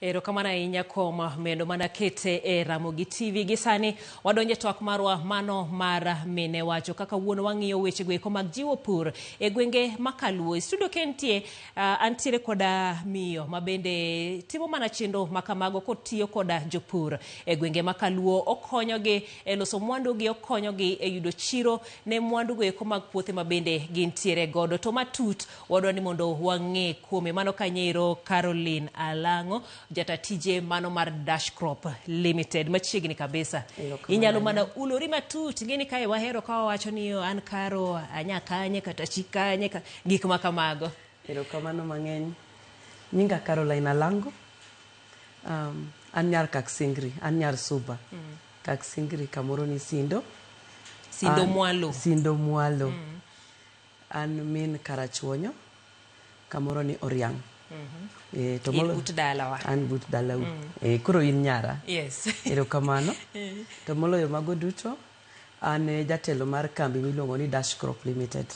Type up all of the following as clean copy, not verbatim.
Erokamano ahinya kuom medo mana kete e Ramogi TV. Gi sani wadonjo e twak marwa mano mar mine wacho kaka wuon wang'iyo weche go eko mag jiwo pur e gwenge ma Kaluo. E studio kentie antiere koda miyo ma bende timo mana chenro ma kamago kotiyo koda jopur e gwenge ma Kaluo. Okonyogi e loso mwandugi, okonyogi e yudo chiro ne mwandugo eko mag puothe ma bende gintiere godo. To matut wadwa ni mondo wang'e kuome. Mano kanyo Caroline Alang'o, jata tije mano mar Dash Crop Limited, machiegni kabisa. Inyalo mana ulori matut, ing'e ni kae wahero ka wawacho ni an Karo, anya kanye kata chi kanye, gik ma kamago. Erokamano mang'eny. Nyinga Caroline Alango. An nyar Kaksingri, an nyar Suba. Kaksingri kamoro ni Sindo. Sindo Mwalo. Sindo Mwalo. An min Karachuonyo, kamoro ni Oriang'. To In but dalawa. An but dalau. Koro in nyara. Yes. Erokamano. To moloyo mago duto, an e jatelo mar kambi miluongo ni Dash Crop Limited.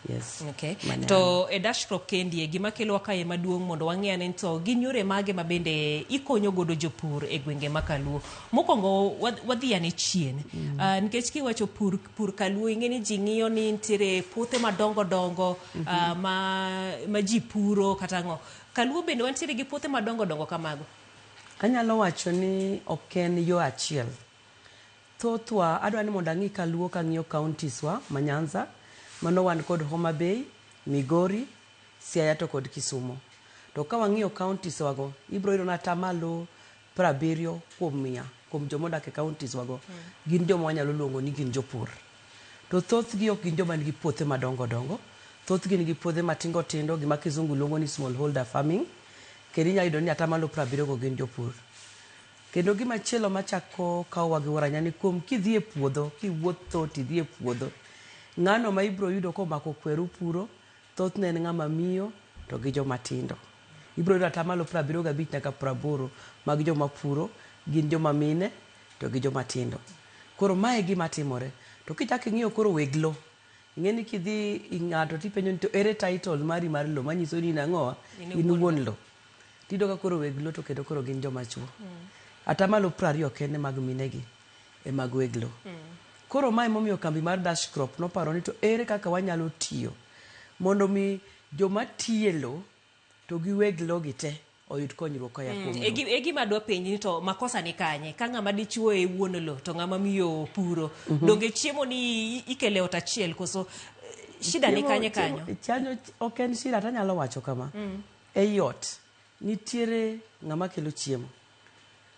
Yes. Okay. To e Dash Crop kendie, gima kelowa kae maduong' mondo wang'e ane to gin yore mage ma bende ikonyo godo jopur e gwenge ma Kaluo. Mokwongo wadhi ane chien. Nikech kiwacho pur, pur Kaluo ing'e ni ji ng'iyo ni nitiere puothe madongo dongo ma ji puro kata ang'o. Kaluo bende wantiere gi puothe madongo dongo kamago? Anyalo wacho ni ok en yo achiel. Thothwa, adwa ni mondo ang'i Kaluo kang'iyo counties wa ma Nyanza, mano wan kod Homa Bay, Migori, Siaya to kod Kisumo. To ka wang'iyo counties wago, ibiro yudo ni atamalo 70 kuom mia kuom joma odak e counties wago gin joma wanyalo luongo ni gin jopur. To thothgi ok gin joma nigi puothe madongo dongo, thothgi nigi puothe matindo tindo, gima kizungu luongo ni smallholder farming, kendo inyalo yudo ni atamalo 70 go gin jopur. Kendo gima chielo machako kawowa gi wuoro ahinya ni kuom kidhi e puodho, kiwuotho tidhi e puodho, ng'ano ma ibiro yudo komako kweru puro, thothne en ng'ama miyo to gi joma tindo. Ibiro yudo atamalo 75 nyaka 80 mag joma puro gin joma mine to gi joma tindo. Koro mae e gima timore. To kichako ing'iyo koro weg lo, ing'e ni kidhi ng'ato tipenjo ni to ere title mari mar lo manyiso ni in ang'owa, in wuon lo. Tiyudo ka koro weg lo to kendo koro gin joma chuo. Atamalo 20 kende mag minegi e mag weg lo. Koro mae emomiyo kambi mar Dash Crop noparo ni to ere kaka wanyalo tiyo mondo mi joma tiye lo to gi weg lo gi te oyud konyruok koa kuom lo. E gima adwa penji ni to makosa ni kanye? Ka ng'ama dichuo e wuon lo to ng'ama miyo puro. Donge chiemo ni ikele ot achiel koso shida ni kanye kanyo? Chanyo ok en shida tanyalo wacho kama. Ei ot nitiere ng'ama kelo chiemo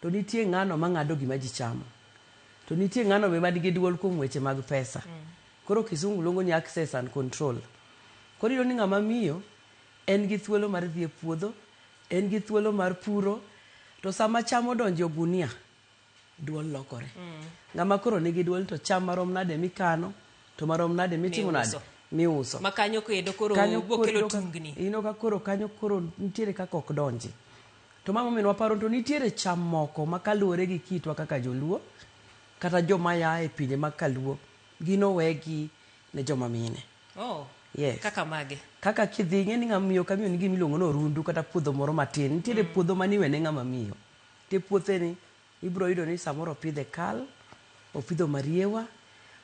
to nitie ng'ano mang'ado gima ji chamo to nitie ng'ano be man gi duol kuom weche mag pesa. Koro kizungu luongo ni access and control. Koro iyudo ni ng'ama miyo en gi thuolo mar dhi e puodho, en gi thuolo mar puro, to sama cham odonjo e ogunia, duol lokore. Ng'ama koro nigi duol to cham marom nade mikano, to marom nade mitimo nade? Miuso. Ma kanyo kendo koro bokelo tungni. Ineno ka koro kanyo koro nitiere kaka ok donji. To mano momiyo waparo to nitiere cham moko ma kaluwore gi kitwa kaka joluo, kata joma ya e pinje mag kaluo, gin owegi ne joma mine. Oh, Yes. Kaka mage? Kaka kidhi, ing'e ni ng'ama miyo ka miyo nigi gima iluongo ni orundu kata puodho moro matin. Nitiere puodho mane iwene ng'ama miyo. Nitie puothe ni ibiro yudo ni samoro opidhe kal, opidho mariewa,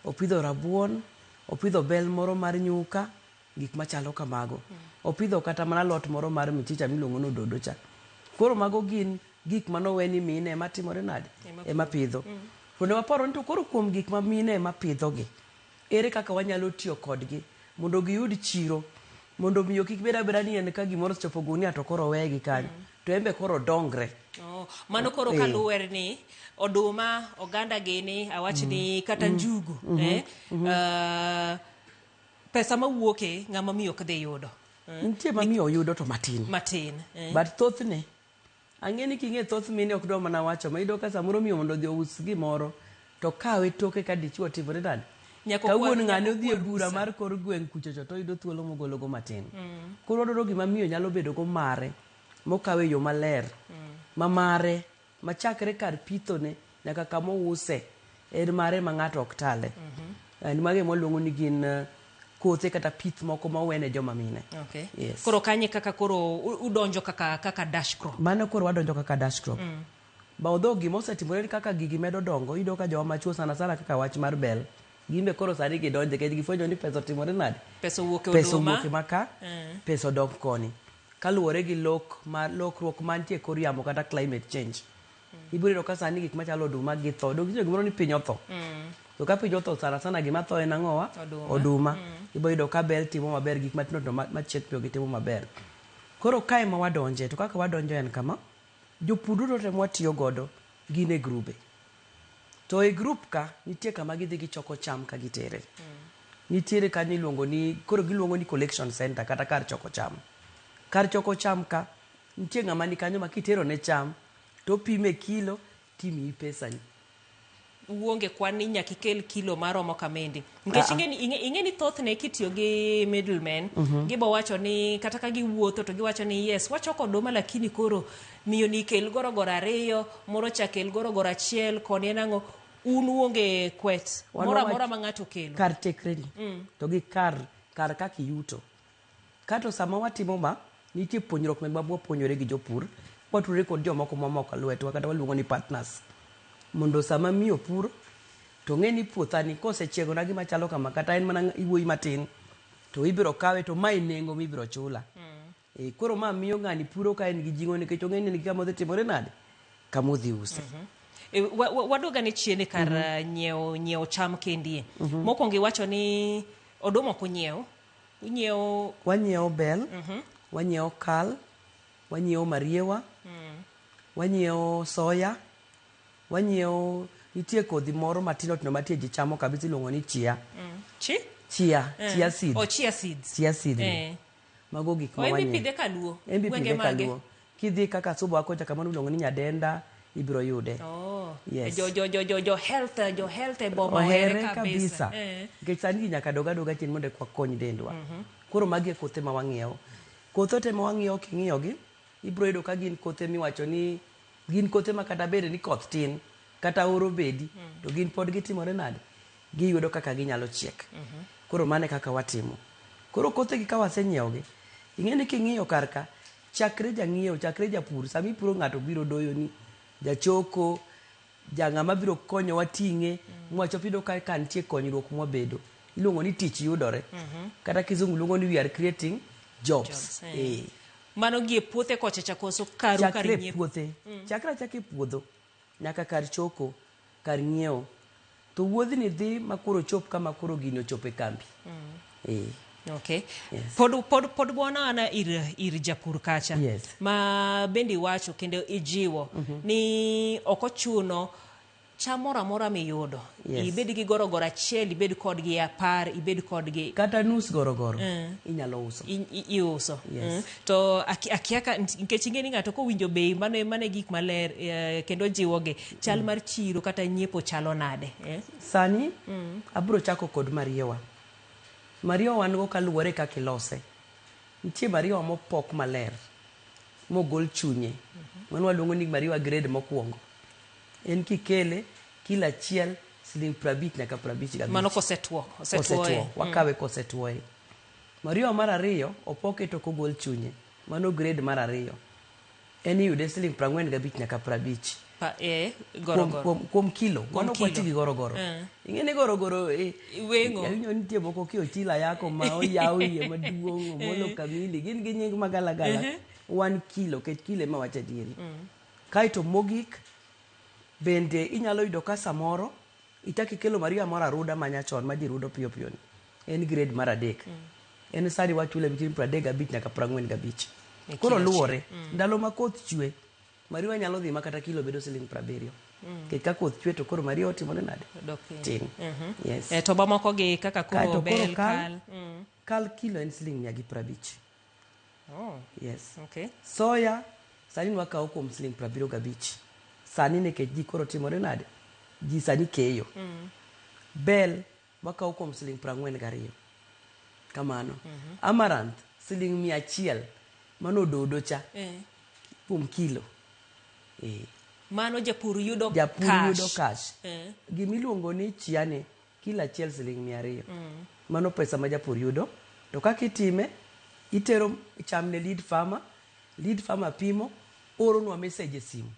opidho rabuon, opidho bel moro mar nyuka, gik machalo kamago. Opidho kata mana alot moro mar mchicha miluongo ni ododo cha. Koro mago gin gik mane owe ni mine ema timore nade? Ema pidho. To ne waparo ni to koro kuom gik ma mine ema pidho gi, ere kaka wanyalo tiyo kodgi mondo giyud chiro, mondo miyo kik bed abeda ni en ka gimoro osechopo gunia to koro oweye gi kanyo, to en be koro odongre. Oh, mano koro kaluwere ni oduma, oganda gini, awach ni kata njugu, pesa mawuoke ng'ama miyo ok dhi yudo. Nitie ma miyo yudo to matin. Matin. But thothne, ang'e ni king'e thoth mine ok dwa mana wacho, ma iyudo ka samoro miyo mondo odhi ous gimoro, to kawe toke ka dichuo otimore nade? Kawuon ng'ane odhi e bura mar kor gweng' kucho cho to oyudo thuolo mogologo matin. Koro wadwaro gima miyo nyalo bedo go mare, mokawe e yo maler, ma mare, machakre kar pithone nyaka kama ouse, en mare ma ng'ato ok tale. And mago ema waluongo ni gin kothe kata pith moko ma owene joma mine. Okay. Yes. Koro kanye kaka koro udonjo kaka kaka dash crop. Mano koro wadonjo kaka dash crop. Ba although gima osetimore ni kaka gigi medo dongo, iyudo ka joma machuo sana sana kaka wach mar bel, gin be koro sani gidonje nikech gifwenyo ni pesa otimore nade? Pesa owuok e Pesa oduma. owuok e maka, pesa odok koni. Kaluwore gi lok ma lokruok mantie e kor yamo kata climate change. Ibiro yudo ka sani gik machalo oduma githo. Donge iwinjo gimoro ni piny otho? To ka piny otho sana sana gima tho en ang'owa? Oduma. Oduma. Ibiro yudo ka bel timo maber, gik matindo tindo machiek piyo gitimo maber. Koro kae ma wadonje, to kaka wadonjo en kama, jopur duto te mwatiyo godo gin e grube. To e grup ka, nitie kama gidhi gichoko cham ka gitere. Nitiere kanyo iluongo ni, koro giluongo ni collection center kata kar choko cham. Kar choko cham ka, nitie ng'ama ni kanyo ma kitero ne cham, to opime kilo, timiyi pesani. Uonge kwan ni nyaka ikel kilo maromo kamendi. Nikech ing'e ing'e ing'e ni thothne kitiyo gi middlemen, gibo wacho ni kata ka giwuotho to giwacho ni yes, wachoko oduma lakini koro miyo ni kel gorogoro ariyo, moro cha kel gorogoro achiel, koni en ang'o. Un uonge kwet. Moro amora ma ng'ato okelo. Kar tekreni, to gi kar, kar kaka iyuto. Kato sama watimo ma, nitie puonjruok mekwa mwapuonjore gi jopur, kwatudore kod jomoko mwamoko lwetwa kata waluongo ni partners. Mondo sama miyo puro, to ng'e ni puothani kosechiegona gima chalo kama, kata en mana wuoyi matin, to ibiro kawe to mae nengo mibiro chula. E, koro ma miyo ng'ani puro ka en gi jing'o nikech ong'e ni en gi kama odhi timore nade? Kama odhi use. E, waduog ane chien e kar nyiewo nyiewo cham kendie. Mokwongo iwacho ni oduma ok unyiew. Unyiewo Wanyiewo bel, wanyiewo kal, wanyiewo mariewa, wanyiewo soya, wanyiewo nitie kodhi moro matindo tindo matie ji chamo kabisa iluongo ni chia. Chi? Chia, chia seed. Oh, chia seeds. Chia seed. Mago gik ma O, embe wanyiewo. ipidhe kaluo. En be Gwenge ipidhe mage? kaluo. Kidhi kaka Suba kocha kamano iluongo ni Nyadenda, ibiro yude. Oh. Yes. Jo jo jo jo jo health jo health e boma ohere Ohere kabisa. kabisa. Eh. Nikech sani ji nyaka dog adoga chien mondo eka wakony dendwa. Koro magi e kothe ma wang'iewo. Kothe te ma wang'iewo king'iyogi, ibiro yudo ka gin kothe miwacho ni gin kothe ma kata bed ni koth tin, kata oro bedi, to gin pod gitimore nade? Giyudo kaka ginyalo chiek. Koro mano e kaka watimo. Koro kothe gi ka wasenyiewogi, ing'e ni king'iyo kar ka, chakre jang'iewo, chakre japur, sama ipuro ng'ato biro doyoni, jachoko, ja ng'ama biro konyowa ting'e, mwachop iyudo ka ka nitie konyruok mwabedo. Iluongo ni tich yudore. Kata kizungu luongo ni we are creating jobs. Jobs, eh. Eh. Mano gi e puothe kocha cha koso karu kar Chakre e nyiepo. puothe. Chakre achaka e puodho, nyaka kar choko, kar ng'iewo. To wuodhni dhi ma koro chop kama koro gini ochopo e kambi. Eh. Okay. Yes. Pod pod pod wana ana ir ir japur kacha. Yes. Ma bende iwacho kendo ijiwo ni ok ochuno cham moro amora miyudo. Yes. Ibed gi gorogoro achiel, ibed kodgi apar, ibed kodgi Kata nus gorogoro inyalo uso. iuso. Yes. To akia ka nikech ing'e ni ng'ato kowinjo bei mano mano e gik maler kendo jiwogi. Chal mar chiro kata nyiepo chalo nade? Eh? Sani abiro chako kod mariewa. Mariewa wan go kaluwore kaka ilose. Nitie mariewa mopok maler, mogol chunye. Mano waluongo ni mariewa grade mokwongo. En kikele, kilo achiel siling 50 nyaka 55. Mano kosetuo, osetuoye. Kosetuo, wakawe kosetuoye. Mariewa mar ariyo, opoke to ok ogol chunye. Mano grade mar ariyo. En iyude siling 45 nyaka 50. Pa, gorogoro. Kuom kilo. Mano ok wati kilo. gi gorogoro. Ing'e ni gorogoro, Weng'o. Awinjo ni nitie moko kiochila yako ma oyaw iye maduong', Omolo Kamili, gin gi nying magalagala. Wan kilo, kech kilo ema wacho adieri. Kaeto mogik, bende inyalo yudo ka samoro ichak ikelo mariewa moro aruda ma nyachon ma ji rudo piyo piyo ni. En grade mar adek. En sani wachule between 35 nyaka 45. E Koro kilo luwore, ndalo ma koth chwe, mariewa nyalo dhi ma kata kilo bedo siling 70. Nikech ka koth chwe to koro mariewa otimore nade? Odok piny. Tin. Yes. Eh, to mamoko gi kaka koro Kaeto koro bel, kal, kal. kal kilo en siling 150. Oh, Yes. okay. Soya sani wakawo kuom siling 75. Sani nikech ji koro timore nade? Ji sani keyo. Bel wakawo kuom siling 42. Kamano. Amaranth siling 100. Mano ododo cha. Kuom kilo. Mano japur yudo Japur cash. yudo cash. Eh. Gimiluongo ni chia ni kilo achiel siling 200. Mano pesa ma japur yudo. To kaka itime, itero cham ne lead farmer, lead farmer pimo, oronwa message e simu.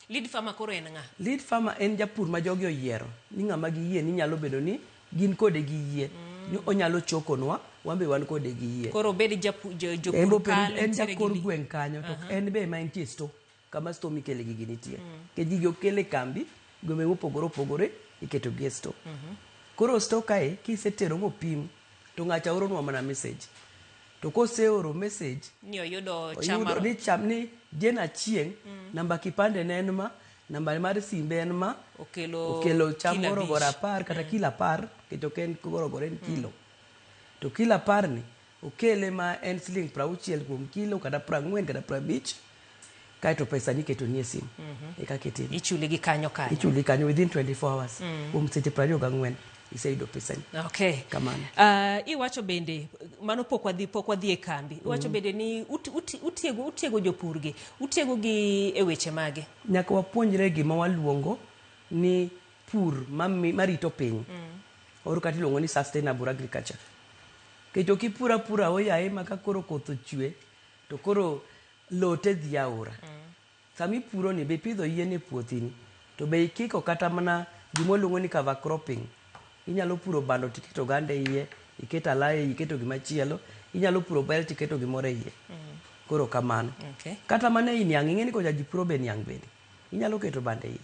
Lead farmer koro en ng'a? Lead farmer en japur ma jogi oyiero ni ng'ama giyie ni nyalo bedo ni gin kode gi yie ni onyalo chokonwa, wan be wan kode gi yie. Koro obed En jopur be kal, en nitiere gi jakor gweng' kanyo to en be ema entie store kama store mikele gigi nitie. Nikech gigi okel e kambi gwenge mopogore opogore iketo gi e store. Koro store kae kisetero mopim to ng'acha oronwa mana message. To koseoro message Ni oyudo cham oyudo ni cham ni Jane Achieng' namba kipande ne en ma, namba mar simbe en ma, okelo okelo cham kilo gorogoro abich. 10 kata kilo 10 nikech ok en gorogoro en kilo. To kilo 10 ni okele ma en siling 60 kuom kilo kata 40 kata 50 kaeto pesa ni iketo ni e simu. E kaka itimo. Ichuli gi kanyo kanyo. Ichuli kanyo within 24 hours. Kuom seche 24 iseyudo pesani. Okay. Kamano. Iwacho bende mano pok wadhi e kambi. Iwacho bende ni utiego jopur gi. Utiego gi e weche mage? Nyaka wapuonjre gima waluongo ni pur marito piny. Or kata iluongo ni sustainable agriculture. Nikech ok ipur apura oyaye ma ka koro koth ochwe to koro lowo te dhi aora. Sama ipuro ni be ipidho yien e puothini to be ikiko kata mana gima waluongo ni cover cropping. Inyalo puro bando tiketo oganda e iye, iketo alayo e iye, iketo gima chielo. Inyalo puro bel tiketo gimoro e iye. Koro kamano. Okay. Kata mana ei niang', ing'e ni kocha ji puro be niang' bende. Inyalo keto bando e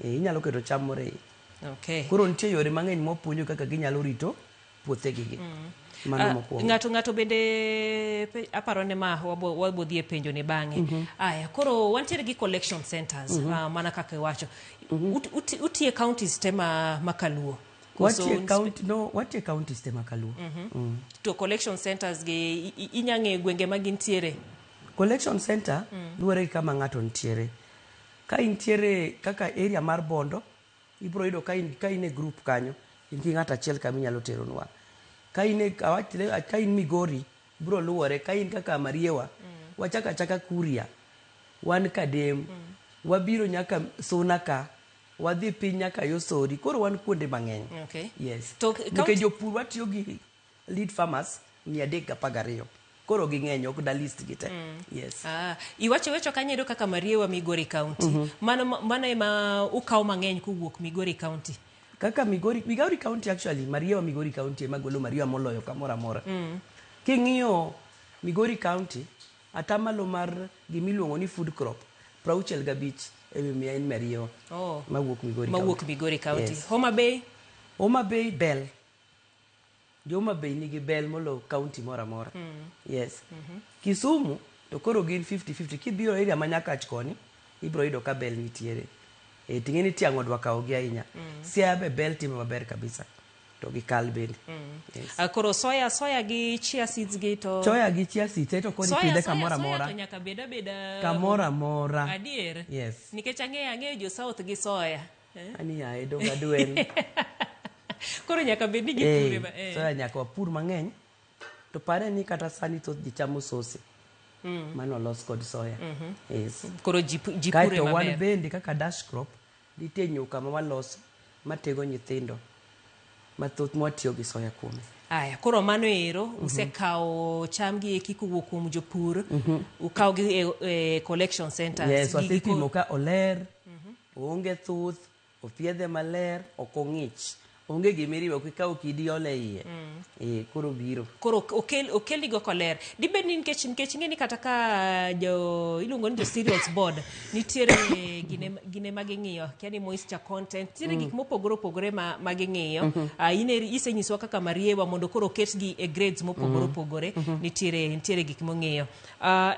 iye. Inyalo keto cham moro e iye. Okay. Koro nitie yore mang'eny mwapuonjo kaka ginyalo rito puothegi gi. Mano mokwongo. Ng'ato bende aparo ni ma wabo dhi e penjo ni bang'e. Aya, koro wantiere gi collection centers, mana kaka iwacho. Utie counties te ma Kaluo? Koso Watie county, no, watie counties te ma Kaluo. To collection centers gi inya ng'eyo gwenge ma gintiere? Collection center luwore gi kama ng'ato nitiere. Ka intiere kaka area mar Bondo, ibiro yudo ka in e group kanyo, in gi ng'ato achiel kama inyalo teronwa. Ka in e, awach, ka in Migori, biro luwore. Ka in kaka Mariewa, wachako achaka Kuria, wan Kadem, wabiro nyaka Suna ka, wadhi piny nyaka Yosori. Koro wan kuonde mang'eny. Okay. Yes. To Nikech jopur watiyo gi lead farmers 312. Koro ging'eny, ok da list gi te. Yes. Iwacho wecho kanyo kaka Mariewa Migori County. Mano ema ukawo mang'eny kowuok Migori County. Kaka Migori County actually, Mariewa Migori County ema golo Mariewa moloyo kamoro amora. King'iyo Migori County, atamalo mar gimiluongo ni food crop, 65% en Mariewa. Oh. Mawuok Migori Mawuok County. Migori County. Yes. Homa Bay? Homa Bay bel. Jo Homa Bay nigi bel molo county moro amora. Yes. Kisumu to koro gin 50-50. Kibiro area ma Nyakach koni, ibiro yudo ka bel nitiere. Ting'e ni tiang' odwa kawo gi ahinya. Siaya be bel timo maber kabisa. To gi kal bende. Yes. Koro soya gi chia seeds gi to Soya gi chia seeds to koro ipidhe kamoro amora. Soya to nyaka bed abeda Kamoro amora. Adier. Yes. Nikech ang'eyo jo South gi soya. Ani yae donga dwen. Koro nyaka bed ni gipure Soya nyaka wapur mang'eny. To pare ni kata sani thoth ji chamo sose. Mano olos kod soya. Yes. Koro ji pure Kaeto wan maber. bende kaka dash crop nitie nyuka ma waloso matego nyithindo mathoth mwatiyo gi soya kuome. Aya, koro mano ero usekawo cham gi eki kowuok kuom jopur, ukawo gi e collection centers. Yes, wasepimo ka oler, oonge thuth, opiedhe maler, ok ong'ich. Onge gimiriwo, ok ikaw kidi ole iye. Koro biro. Koro okeligo koler. Dibed ni nikech ing'e ni kata ka jo iluongo ni jo cereals board nitiere gine ma ging'iyo, kia ni moisture content, nitiere gik mopogore opogore ma ging'iyo. In isenyiswa kaka Mariewa mondo koro oketgi e grades mopogore opogore, nitiere gik mong'iyo.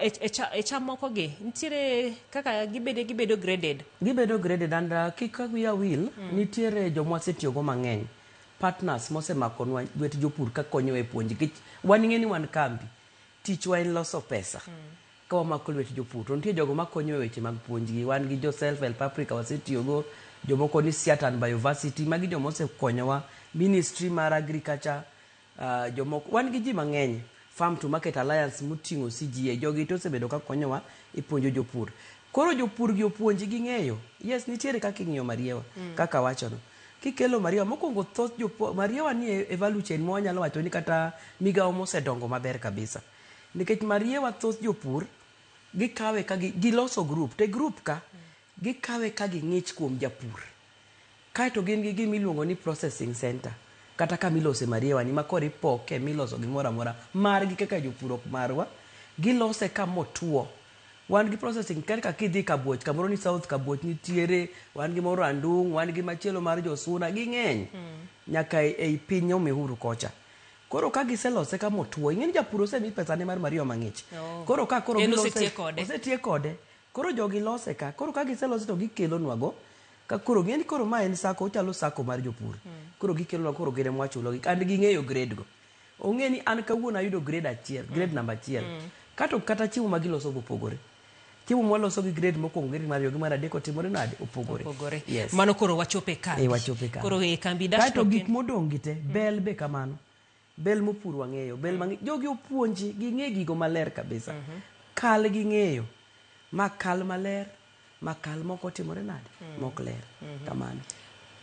E cham moko gi nitiere kaka gibedo graded. Gibedo graded and kik wiya wil, nitiere joma wasetiyogo mang'eny. Partners mosemakonwa lwet jopur ka konyowa e puonj. Nikech wan ing'e ni wan kambi, tichwa en loso pesa. Ka wamako lwet jopur, to nitie jogo makonyowa e weche mag puonj gi. Wan gi jo Self Help Africa wasetiyogo, jomoko ni Siatan Bioversity, magi joma osekonyowa, Ministry mar Agriculture, jomoko, wan gi ji mang'eny. Farm to Market Alliance moting'o CGA, jogi to osebedo ka konyowa e puonjo jopur. Koro jopur gi opuonji ging'eyo. Yes, nitiere kaka ing'iyo Mariewa, kaka awachono. Kikelo mariewa, mokwongo thoth jopuo, mariewa ni e value chain ma wanyalo wacho ni kata migawo mosedongo maber kabisa. Nikech mariewa thoth jopur gikawe ka giloso group, to e group ka gikawe ka ging'ich kuom japur. Kaeto gin gi gima iluongo ni processing center kata kama ilose mariewa ni ma koro ipoke miloso gimoro amora margi kaka jopur ok marwa. Gilose ka motuo. Wan gi processing kaka kidhi Kabuoch kamoro ni South Kabuoch nitiere, wan gi moro Randung', wan gi machielo mar Josuna, ging'eny nyaka ei piny Omihuru kocha. Koro ka giselose ka motuo, ing'e ni japur osemi pesane mar mariewa mang'ich. Oh. Koro ka koro En gilose, osetiek kode. osetiek kode. Koro jogi lose ka. Koro ka giselose to gikelonwa go. Ka koro ng'e ni koro ma en sacco, ochalo sacco mar jopur. Koro gikelonwa koro gin ema wachulogi. And ging'eyo grade go. Ong'e ni an kawuono ayudo grade achiel, grade namba achiel. Kato kata chiemo ma giloso go opogore. Chiemo mwaloso gi grade mokwongo, grade mar ariyo gi mar adek otimore nade? Opogore. Opogore. Yes. Mano koro wachopo e kambi. E wachopo e kambi. Koro e kambi Kaeto dashboard gik modong' gi te, bel be kamano. Bel mopur wang'eyo, bel mang'e, jogi opuonji, ging'e gigo maler kabisa. Kal ging'eyo. Ma kal maler, ma kal mok otimore nade? Mok ler. Kamano.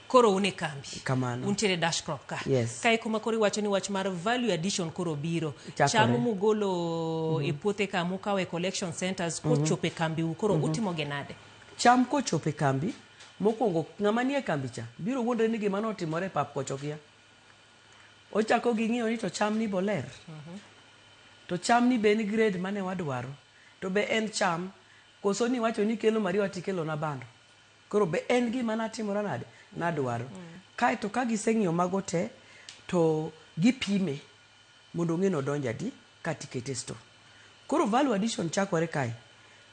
Koro un e kambi. Kamano. Untiere dash crop ka. Yes. Kae kuma koro iwacho ni wach mar value addition koro biro. Chakore. Cham mugolo e puothe ka mukawo e collection centers kochopo e kambi u koro utimo gi nade? Cham kochopo e kambi, mokwongo ng'ama nie kambi cha biro wuondre ni gima notimore e pap kocha okia. Ochako gi ng'iyo ni to cham ni boler. To cham ni be en grade mane wadwaro. To be en cham. Koso ni wacho ni kelo mariewa tikelo na bando. Koro be en gima natimora nade? Nadwaro. Kaeto ka giseng'iyo mago te, to gipime mondo ong'e ni odonjo adi kato ikete e store. Koro value addition chakore kae.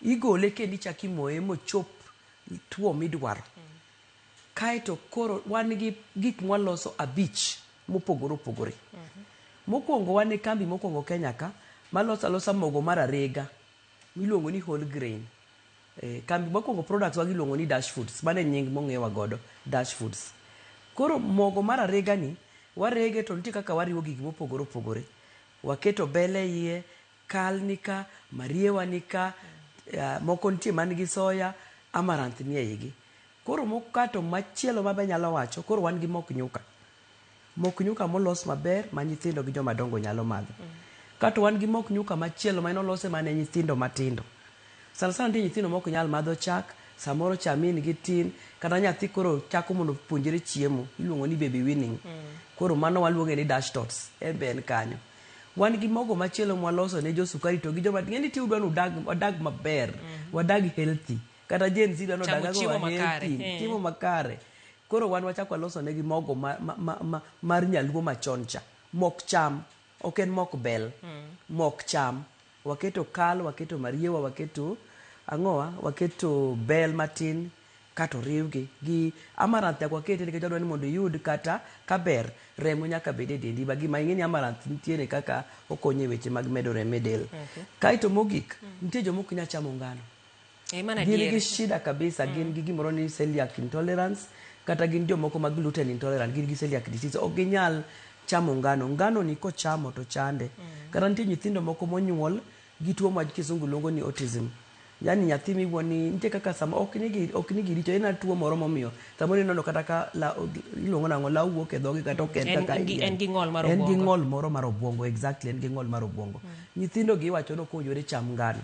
Igole kendo ichako imoye mochop tuo midwaro. Kaeto koro wan gi gik mwaloso abich mopogore opogore. Mokwongo wan e kambi mokwongo Kenya ka maloso alosa mogo mar arega miluongo ni whole grain. Kambi mokwongo products wa iluongo ni Dash Foods, mano e nying mong'ewa godo, Dash Foods. Koro mogo mar arega ni, warege to nitie kaka wariwo gik mopogore opogore. Waketo bel e iye, kal nika, mariewa nika, moko nitie man gi soya, amaranth nie igi. Koro mokato machielo mabe nyalo wacho, koro wan gi mok nyuka. Mok nyuka molos maber ma nyithindo gi joma dongo nyalo madho. Kato wan gi mok nyuka machielo ma en olose mana ne nyithindo matindo. Sana sana nitie nyithindo mok nyal madho chak, samoro cha min gi tin, kata nyathi koro chako mondo opuonjre chiemo, iluongo ni baby weaning. Koro mano waluonge ni dash tots, en be en kanyo. Wan gi mogo machielo mwaloso ne josukari to gi joma, ng'eni ti udwa ni udag, wadag maber, wadag healthy. Kata Gen Z dwa ni Chamo odag chiemo agoa makare, healthy, chiemo makare. Koro wan wachako waloso negi mogo mar nyaluo machon cha. Mok cham, ok en mok bel. Mok cham. Waketo kal, waketo mariewa, waketo ang'owa, waketo bel matin, kato riwgi gi amaranth nyaka wakete nikech wadwa ni mondo iyud kata kaber remo nyaka bed e dendi. Ba gima ing'e ni amaranth nitiere kaka okonyo e weche mag medo remo e del. Kaeto mogik, nitie joma ok nyal chamo ngano. Mano Gin adier. gi shida kabisa, gin gi gimoro ni celiac intolerance, kata gin jomoko ma gluten intolerant, gin gi celiac disease, ok ginyal chamo ngano. Ngano ni kochamo to chande. Kata nitie nyithindo moko monyuol gi tuo ma kisungu luongo ni autism. Yani nyathi miwuo ni nitie kaka sama ok ni ok ni giricho, en tuo moro momiyo samoro ineno kata ka la, iluongo nang'o law wuok e dhogi kata ok en kaka En gi ng'ol mar En gi obuongo. ng'ol moro mar obuongo, exactly, en gi ng'ol mar obuongo. Nyithindo gi iwacho ni ok owinjore cham ngano.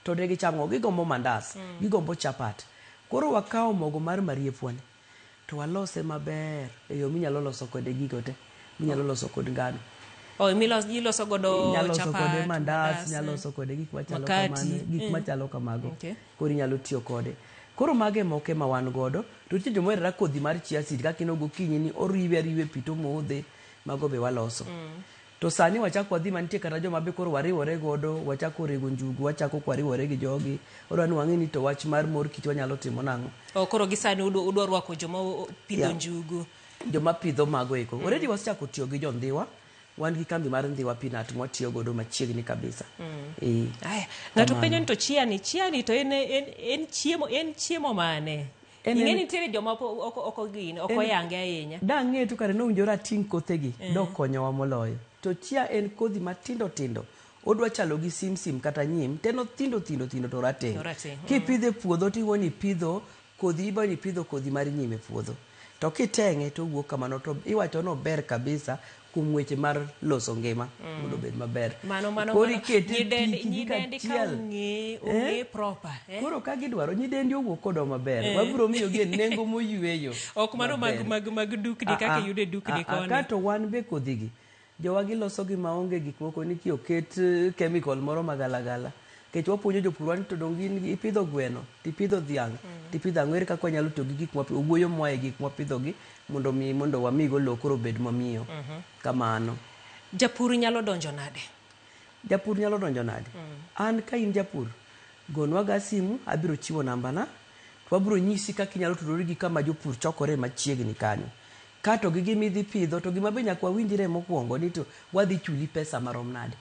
To ne gichamo, gigombo mandas, gigombo chapat. Koro wakawo mogo mar mariepwa ni, to walose maber e yo minyalo loso kode gigo te, minyalo loso kod ngano. Oh, iloso godo Inyalo loso chapat, kode mandas, inyalo eh. loso kode gik machalo Makati, kamano, gik machalo kamago. Koro inyalo tiyo kode. Koro mago e moko ema wan godo. To nitie joma oherore kodhi mar chia seed kaka ineno gokinyi ni oriwe ariwa e pi to omodhe, mago be waloso. To sani wachako wadhi mantie kata joma be koro wariwore godo, wachako rego njugu, wachako kwariwore gi jogi. Odwa ni wang'e ni to wach mar mor kich wanyalo timo nang'o. Oh, koro gi sani udwa rwako joma pidho njugu. Joma pidho mago eko. Already wasechako tiyo gi jo Ndhiwa. Wan gi kambi mar Ndhiwa Peanut mwatiyo godo machiegni kabisa. Aya, ng'ato penjo ni to chia ni, chia ni to en chiemo, en chiemo mane? Ing'e nitiere joma ok gin, ok oyange ahinya. Dang'e to kare nowinjore ating' kothegi, dokonyowa moloyo. To chia en kodhi matindo tindo. Odwa chalo gi simsim kata nyim, to en othindo thindo thindo to orateng'. Orateng', Kipidhe e puodho to iwuo ni ipidho kodhi, ibo ni ipidho kodhi mar nyim e puodho. To kiteng'e to owuok kamano to iwacho ni ober kabisa kuom weche mar loso ngima mondo obed maber. Mano mano Koro mano ikete nyidendi pi kijiko nyidendi ka achiel. ong'e ong'e Eh? proper eh? Koro ka gidwaro nyidendi owuok kodwa maber. Wabiro miyogi e nengo moyweyo. Ok mano mag maber. mag mag dukni Ah, kaka ah, iyudo e dukni ah, ah, koni. Kato wan be kodhigi jowa giloso gi maonge gik moko ni ki oket chemical moro magalagala. Nikech wapuonjo jopurwa ni to dong' in ipidho gweno, tipidho dhiang', tipidho ang'o, ere kaka wanyalo tiyo gi gik mwapidho, owuoyo moa e gik mwapidhogi mondo mi mondo wamigo lowo koro obed mamiyo. Kamano. Japur nyalo donjo nade? Japur nyalo donjo nade? An ka in japur, gonwa ga simu, abiro chiwo nambana, to wabiro nyisi kaka inyalo tudori gi kama jopur chokore machiegni kanyo. Kato gi gima idhi pidho, to gima be nyaka wawinjre mokwongo ni to wadhi chuli pesa marom nade.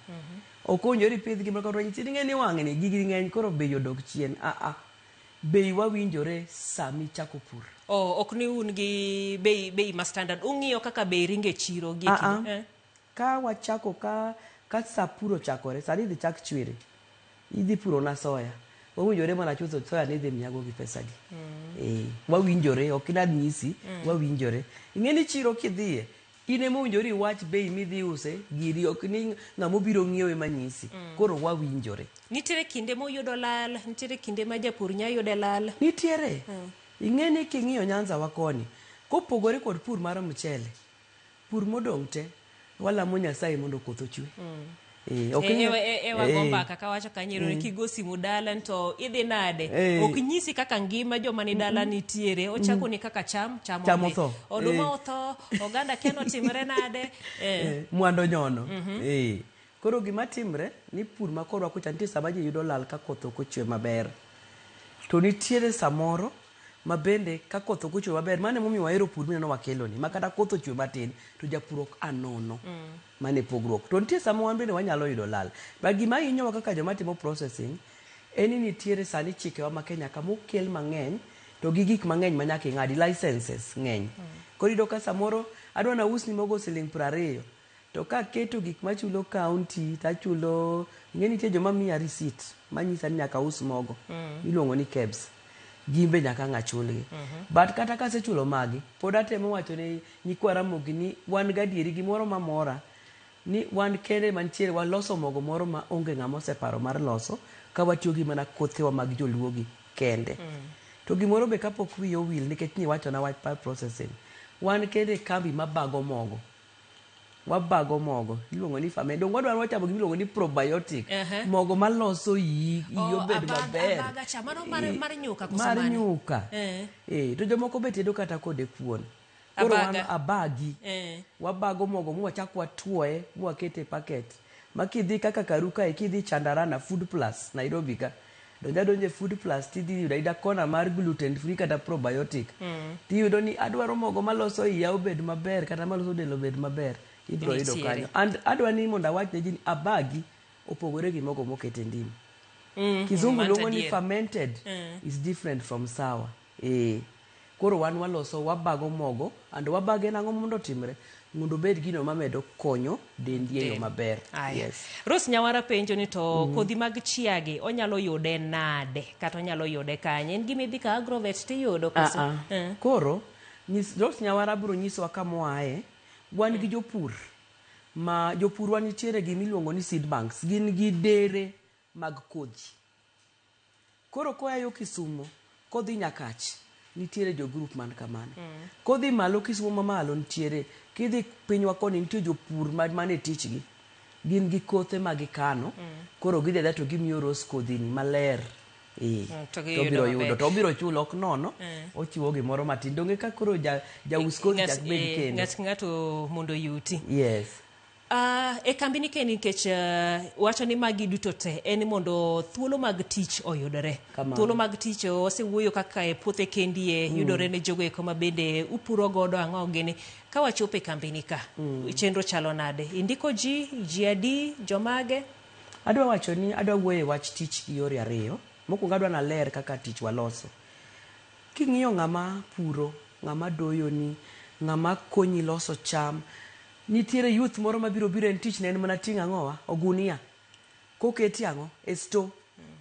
Ok owinjore ipidh gimoro kata wanyisi ni ing'e ni wang'ni gigi ng'eny koro bei odok chien. Ah ah. Bei wawinjore sama ichako pur. Oh, ok ni un gi bei bei ma standard. Ung'iyo kaka bei ringo e chiro gi e Ah kinde. ah. Eh. Ka wachako ka ka sa pur ochakore, sani idhi chak chwiri. Idhi puro na soya. Wawinjore mana chutho soya ni idhi miyago gi pesa adi. Eh, wawinjore, ok nanyisi, wawinjore. Ing'e ni chiro kidhiye, in ema owinjore iwach bei midhi use giri, ok ni ng'ama obiro ng'iewo ema nyisi. Koro wawinjore. Nitiere kinde muyudo lal, nitiere kinde ma japur nya yude lal. Nitiere. Ing'e ni king'iyo Nyanza wa koni, kopogore kod pur mar mchele, pur modong' te, walamo Nyasaye mondo koth ochwe. Eh, ok E, inya- e, e, e wago Eh. mbaka kawacho kanyo mm. Kigo simu dala to idhi nade Eh. ok nyisi kaka ngima joma ni dala nitiere ochako ni kaka cham cham Cham odhi. otho. Oduma Eh. otho oganda kia notimre nade eh. Eh, mwando nyono. Eh. Koro gima timre ni pur ma korwa kocha nitie sama ji yudo lal ka koth ok ochwe maber. To nitiere samoro ma bende ka koth ok ochwe maber, mano emomiyo wahero pur mineno wakeloni, ma kata koth ochwe matin to japur ok a nono. Mano e pogruok. To nitie sama wan bende wanyalo yudo lal. But gima hinyowa kaka joma timo processing, en ni nitiere sani chikewa ma Kenya ka mokel mang'eny to gi gik mang'eny ma nyaka ing'adi, licenses ng'eny. Koro iyudo ka samoro adwa nausni mogo siling' 20, to kaketo gik machulo county tachulo, ing'e nitie joma miya receipt manyisa ni nyaka aus mogo iluongo ni KEBS. Gin be nyaka ang' achulgi. But kata kasechulo magi, pod atemo wacho ne nyikwa Ramogi ni wan gadieri gimoro mamora ni wan kende mantiere waloso mogo moro ma onge ng'ama oseparo mar loso ka watiyo gi mana kothewa mag joluo gi kende. To gimoro be kapok wiya owil nikech niwachona wach mar processing, wan kende e kambi mabago mogo. Wabago mogo iluongo ni ferment. Donge wadwaro wachamo gima iluongo ni probiotic. Mogo maloso iyi, iyi Oh, obed abaga, maber. abaga cha mano mar, mar nyuka koso Mar mane? nyuka. Eh. Eh, to jomoko be tedo kata kode kuon. Koro wan Abaga. abagi. Eh. Wabago mogo mwachak watwoye mwakete e packet. Ma kidhi kaka karu kae kidhi Chandarana Food Plus Nairobi ka. Donja donja e Food Plus tidhi yudo ayuda kona mar gluten free kata probiotic. Tiyudo ni adwaro mogo maloso iya obed maber kata maloso del obed maber. Ibiro yudo Nitiere. kanyo. And adwa ni mondo awach ne ji ni abagi opogore gi mogo moket e ndim. Kizungu mano luongo ni adier. fermented is different from sour. Eh. Koro wan waloso wabago mogo and wabage nang'o mondo otimre? Mondo obed gino mamedo konyo dendi e yo maber. Aya. Yes. Rose Nyawara penjo ni to kodhi mag chia gi onyalo yude nade kata onyalo yude kanye? En gima idhi ka agrovet tiyudo koso? Ah, ah. Eh. Koro nyis, Rose Nyawara biro nyisowa kama oaye. Wan gi jopur ma jopurwa nitiere gima iluongo ni seed banks. Gin gi dere mag kodhi. Koro koa yo Kisumo kodhi Nyakach nitiere jo group man kamano. Kodhi malo Kisumo mamalo nitiere, kidhi pinywa koni nitie jopur ma mane tichgi. Gin gi kothe ma gikano, koro gidhi adhiya to gimiyo Rose kodhi ni maler. Eh, To to giyudo obiro maber. yudo, to obiro chulo ok nono, ochiwo gimoro matin. Donge ka koro ja, jaus kodhi Ng'at- chak bed eh, kendo. ng'at ng'ato mondo oyuti. Yes. E kambi ni kendi nikech wacho ni magi duto te en ni mondo thuolo mag tich oyudore. Kamano. Thuolo mag tich wasewuoyo kaka e puothe kendie yudore ne jogo eko ma bende upuro godo ang'o gini. Ka wachopo e kambi ni ka, chenro chalo nade? Indiko ji, ji adi, jomage? Adwa wacho ni adwa wuoyo e wach tich gi yore ariyo. Mokwongo adwa naler kaka tich waloso. King'iyo ng'ama puro, ng'ama doyoni, ng'ama konyi loso cham, nitiere youth moro mabiro biro en tich ne en mana ting'o ang'owa, ogunia. Koketi ang'o? E store.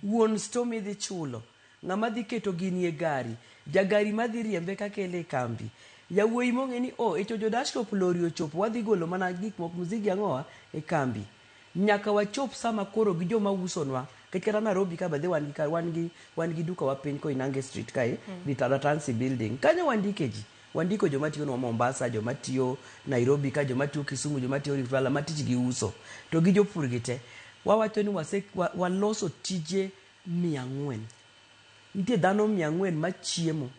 Wuon store midhi chulo, ng'ama dhi keto gini e gari, jagari madhi riembe kakele e kambi. Yawuoyi mong'e ni oh, e Chocho Dash Shop lori ochopo wadhi golo mana gik moko mzigi ang'owa e kambi. Nyaka wachop sama koro gi joma usonwa nikech kata Nairobi ka bedhe wan gi wan gi wan gi duka wa piny Koinange Street kae mm. Ratansi building. Kanyo wandike ji. Wandiko joma tiyo nwa Mombasa, joma tiyo Nairobi ka, joma tiyo Kisumu, joma tiyo Rift Valley, ma tich gi uso. To gi jopur gi te. Wawacho ni wase, waloso tije 400. Nitie dhano 400 machiemo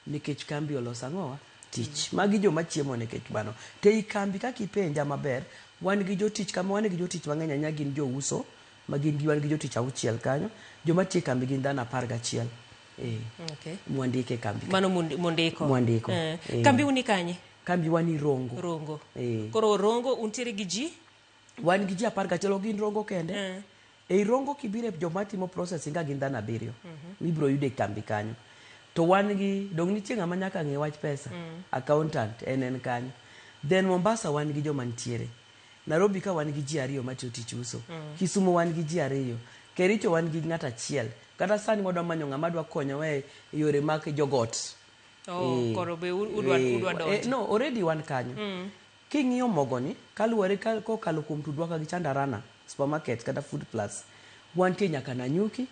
nikech kambi oloso ang'owa? Tich. Magi joma chiemo nikech mano. To ei kambi kaka ipenja maber, wan gi jotich kama wan gi jotich mang'eny ahinya gin jouso, ma gin gi wan gi jotich auchiel kanyo. Joma tiyo e kambi gin dhano 11. Eh. Okay. Mwandiko e kambi. Mano mundiko. Mwandiko. Eh. Kambi uni kanye? Kambi wan ni Rongo. Rongo. Eh. Koro Rongo untiere gi ji? Wan gi ji 11, ok gin Rongo kende. Eh. Ei Rongo kibire joma timo processing ka gin dhano abiriyo. Mibiro yudo e kambi kanyo. To wan gi, dong nitie ng'ama nyaka ng'e wach pesa. Accountant en en kanyo. Then Mombasa wan gi joma nitiere. Nairobi ka wan gi ji ariyo matiyo tich uso. Kisumu wan gi ji ariyo. Kericho wan gi ng'ato achiel. Kata sani wadwa manyo ng'ama dwa konyowa e yore mag jogot. Oh, Eh, koro be udwa eh, udwa eh, donjo. no, already wan kanyo. King'iyo mogoni, kaluwore ka, kokalo kuom tudruok gi Chandarana supermarket kata Food Plus, wantie nyaka Nanyuki,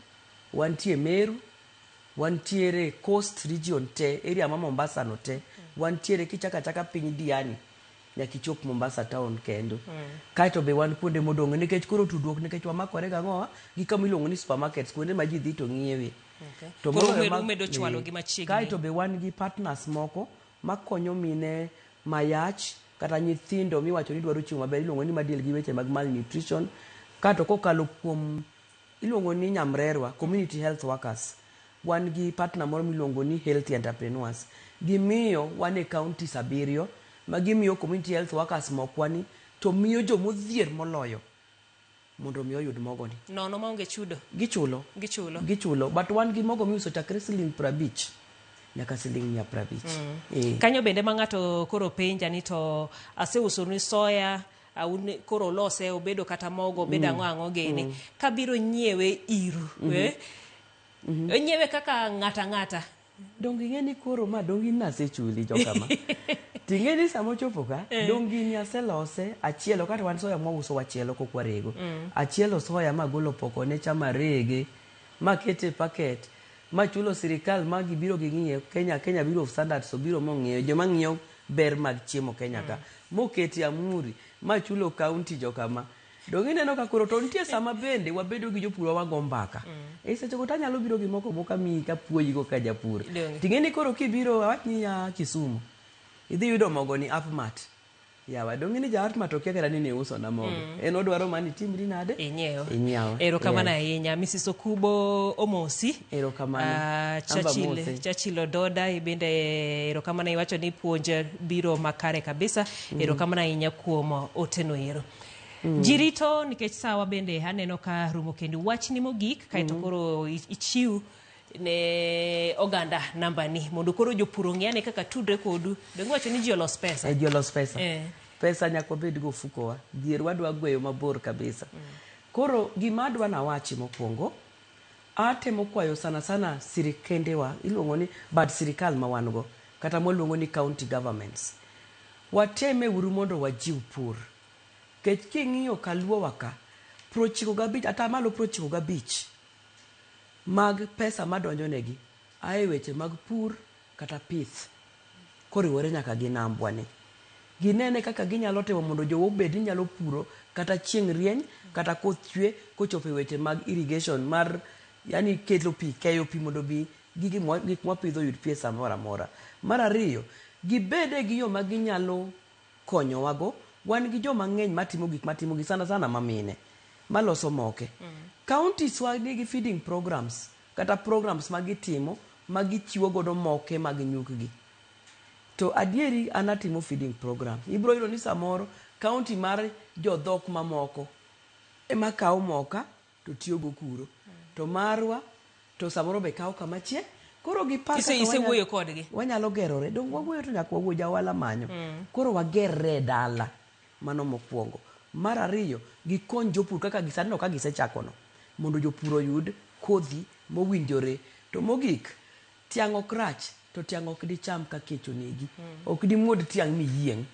wantie Meru, wantiere Coast region te, area ma Mombasa no te, wantiere kichako achaka piny Diani nyaka ichop Mombasa town kendo. Kaeto be wan kuonde modong' nikech koro tudruok nikech wamakore gang'owa gi kama iluongo ni supermarkets kuonde ma ji dhi to ng'iewe. Okay. To Koro moloyo umedo, mag- umedo chwalo eh, gi machiegni. Kaeto be wan gi partners moko makonyo mine mayach kata nyithindo miwacho ni dwaro chiemo maber iluongo ni madeal gi weche mag malnutrition. Kato kokalo kuom iluongo ni nyamrerwa community health workers wan gi partner moro miluongo ni healthy entrepreneurs. Gimiyo wan e counties abiriyo ma gimiyo community health workers mokwa ni to miyo jomodhier moloyo mondo mi oyud mogoni. Nono maonge chudo. Gichulo. Gichulo. Gichulo. But wan gi mogo miuso chakre siling 50 nyaka siling 150. Eh. Kanyo bende ma ng'ato koro penja ni to aseuso ni soya aun koro olose obedo kata mogo obedo ang'o ang'o gini kabiro nyiewe iru eh? Onyiewe kaka ng'ata ng'ata Donge ing'e ni koro ma donge in nasechuli jokama. Ting'e ni sama ochopo ka, dong gini aselose achielo kata wan soya mwauso wachielo kok warego. Achielo soya magolo poko ne cha marege makete e packet machulo sirikal ma gibiro ging'iye Kenya Kenya Bureau of Standards obiro mong'iyo joma ng'iyo ber mag chiemo Kenya ka mokete amuri machulo county jokama. Donge ineno ka koro to nitie sama bende wabedo gi jopurwa wago mbaka. E seche go to anyalo biro gi moko moko amiyi kapuoyigo ka japur. Donge. Ting'e ni koro kibiro awach ni ya Kisumu, idhi yudo mogo ni Apmat. Yawa donge ni ja Apmat okia kata ni niuso na mogo. En odwaro mana itimri nade? Inyiew. Inyiew. Erokamano Yes. ahinya. Mrs. Okubo omosi. Erokamano. Ah, Amba Churchill, mose. Churchill Ododa ibende erokamano iwacho ni puonj biro makare kabisa. Erokamano ahinya kuom oteno ero. Ji rito nikech sawa bende aneno ka rumo kendo wachni mogik kaeto koro ichiw ne oganda nambani mondo koro jopur ong'e ane kaka tudre kodu. Donge iwacho ni ji olos pesa? E ji olos pesa. Eh. Pesa nyaka wabed go ofukowa. Dhier wadwa gweyo mabor kabisa. Koro gima adwa nawachi mokwongo, atemo kwayo sana sana sirikendewa, iluongo ni bad sirikal ma wan go, kata mwaluongo ni county governments. Wateme uru mondo wajiw pur. Kech king'iyo kaluowa ka, 95, atamalo 95 mag pesa madonjo negi ae weche mag pur kata pith koriwore nyaka gi nambwa ni. Ginene kaka ginyalo timo mondo jowa obed ni nyalo puro kata chieng' rieny kata koth chwe kochopo e weche mag irrigation mar yani kelo pi, keyo pi mondo mi gige gik mwapidho oyud pi e samoro amora. Mar ariyo, gibede gi yo ma ginyalo konyowago. Wan gi joma ng'eny matimo gik matimo gi sana sana mamine maloso moke. Counties wa nigi feeding programs kata programs ma gitimo ma gichiwo godo moke mag nyukgi. To adieri an atimo feeding program. Ibiro yudo ni samoro county mar jodhok mamoko ema kawo moka to tiyogo kuro. To marwa to samoro be kawo kama chie. Koro gipar kaka Isewuoyo kodgi? Wanyalo gerore. Dong wawuoyo to nyaka wawuo jaohala manyo. Koro wagerre e dala. Mano mokwongo. Mar ariyo, gikony jopur kaka gisani no ka gisechako no. Mondo jopur oyud kodhi mowinjore. To mogik, tiang' ok rach. To tiang' ok dicham ka kech onegi. Ok dimuod tiang' miyieng'.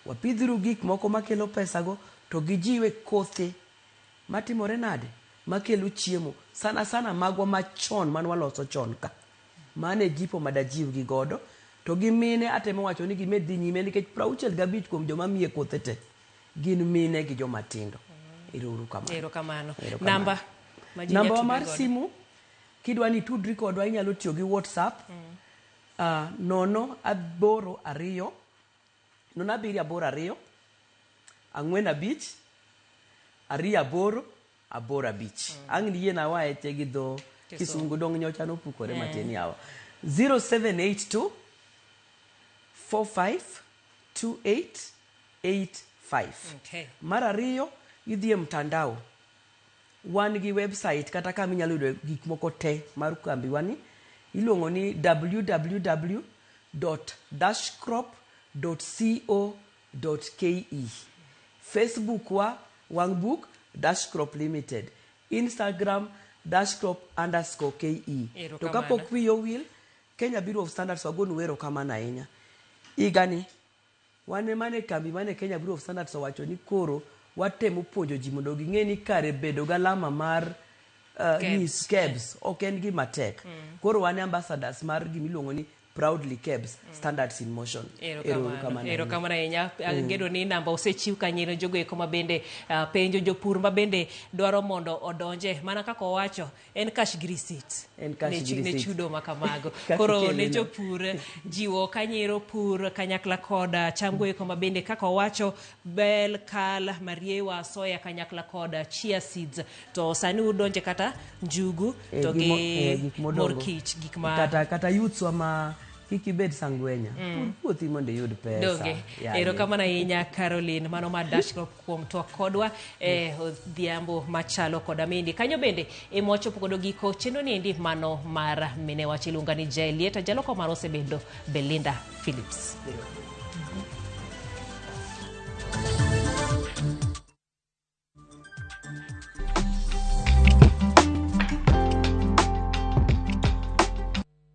Wapidhuru gik moko makelo pesago to gijiwe kothe matimore nade? Makelo chiemo. Sana sana magwa machon mane waloso chon ka. Mano e jipo madajiwgi godo. To gi mine atemo wacho ni gimed dhi nyime nikech 65 kuom joma miye kothe te gin mine gi joma tindo. Ero uru kamano. Erokamano. Erokamano. Namba ma ji Namba nyalo wa mar tudre godo. simu kidwa ni itudri kodwa inyalo tiyo gi WhatsApp 082 0782 45 28 85. Ang' niyiena wache gi dho Kisungu dong' nyocha nopukore matin yawa. 0782 45 28 85. Okay. Mar ariyo, idhi e mtandao. Wan gi website kata kama inyalo yudo gik moko te mar kambiwa ni iluongo ni www.dashcrop.co.ke. Facebook wa wang' book Dashcrop Limited. Instagram dashcrop_ke. To Erokamano. kapok wiyi owil, Kenya Bureau of Standards wagonu erokamano ahinya. Higani wan ema ne kambi mane Kenya Bureau of Standards owacho ni koro watemo puonjo ji mondo ging'e ni kare bedo galama mar KEBS. nyis KEBS ok en gima tek. Koro wan e ambassadors mar gimiluongo ni Proudly KEBS Standards in Motion. Ero uru Erokamano. kamano ahinya. Erokamano ahinya. Ageno ni namba osechiw kanyo jogo eko ma bende penjo jopur ma bende dwaro mondo odonje mana kaka owacho en cash gi receipt. En cash ne, gi ne receipt. chudo ma kamago. Kaka Koro ne ikele no. jopur jiwo kanyero pur kanyakla kod cham go eko ma bende kaka owacho bel, kal, mariewa, soya kanyakla kod chia seeds. To sani udonje kata njugu to gi gik mor modongo. kich gik ma kata youths wa ma kik ibed sangwenya. Pur puothi mondo iyud pesa. Donge. Yeah, Erokamano ahinya Caroline, mano mar Dashcrop kuom twak kodwa e odhiambo machalo koda mendi. Kanyo bende ema wachopo godo giko chenro niendi mano mar mine wach iluonga ni Jael Lieta, jaloko mar osebedo Belinda Phillips. Yeah.